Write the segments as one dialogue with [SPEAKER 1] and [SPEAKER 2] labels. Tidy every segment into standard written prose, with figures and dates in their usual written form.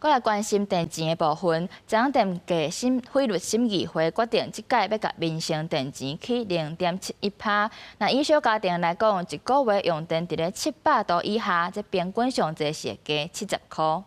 [SPEAKER 1] 閣來關心電錢的部分，中央電價審費率審議會決定，這屆欲共民生電錢起0.71趴。若以小家庭來講，一個月用電佇咧700度以下，這平均上濟是會加70箍。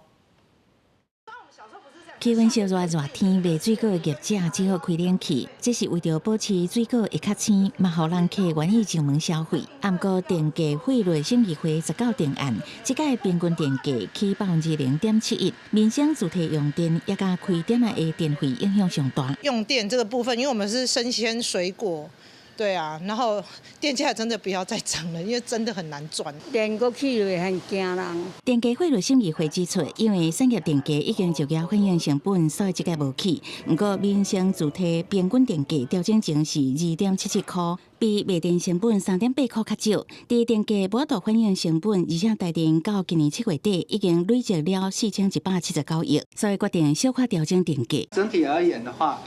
[SPEAKER 2] 氣溫燒熱熱天賣水果的業者只好開冷氣，這是為著保持水果會較鮮，嘛予人客願意上門消費。毋過電價費率審議會19定案，這屆平均電價起0.71%，民生住宅用電也佮開店仔的電費影響上大。
[SPEAKER 3] 用電這個部分，因為我們是生鮮水果。對啊，然後電價真的不要再漲了，因為真的很難賺。
[SPEAKER 4] 電閣起落很驚人。
[SPEAKER 2] 電價費率審議會指出，因為產業電價已經就業反映成本，所以這屆無起。毋過民生住宅平均電價調整前是2.77箍，比賣電成本3.8箍較少。佇電價無法度反映成本，而且台電到今年7月底已經累積了4179億，所以決定小可調整電價。
[SPEAKER 5] 整體而言的話，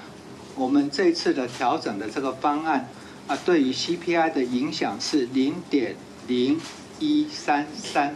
[SPEAKER 5] 我們這次的調整的這個方案，啊，對於 CPI 的影響是0.0133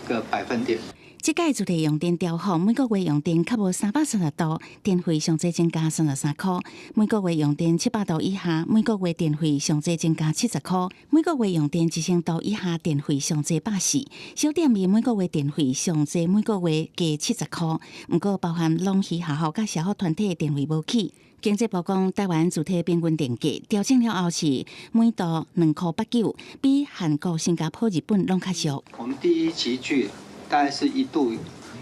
[SPEAKER 5] 個百分點。
[SPEAKER 2] 這屆住宅用電調幅，每個月用電較無330度，電費上濟增加33箍；每個月用電700度以下，每個月電費上濟增加70箍；每個月用電1000度以下，電費上濟140。小店面每個月電費上濟每個月加70箍。毋過包含農漁學校佮社福團體電費無起。經濟部講，台灣主體平均電價調整了後是每度2箍89，比韓國、新加坡、日本攏較俗。
[SPEAKER 5] 我們第一級距大概是一度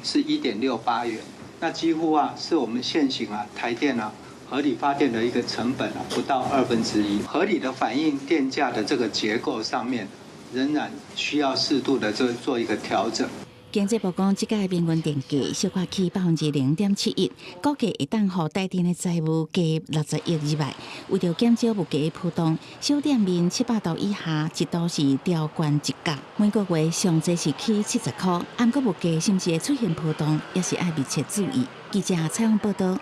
[SPEAKER 5] 是1.68元，那幾乎啊是我們現行啊台電啊合理發電的一個成本啊不到1/2，合理的反映電價的這個結構上面，仍然需要適度的做做一個調整。
[SPEAKER 2] 經濟部講，這屆平均電價小可起0.71%，估計會當予台電的財務加60億入來。為著減少物價的波動，小店面700度以下一度是調懸一角，每個月上濟是起70箍。毋過物價是毋是會出現波動，也是愛密切注意。記者採訪報道。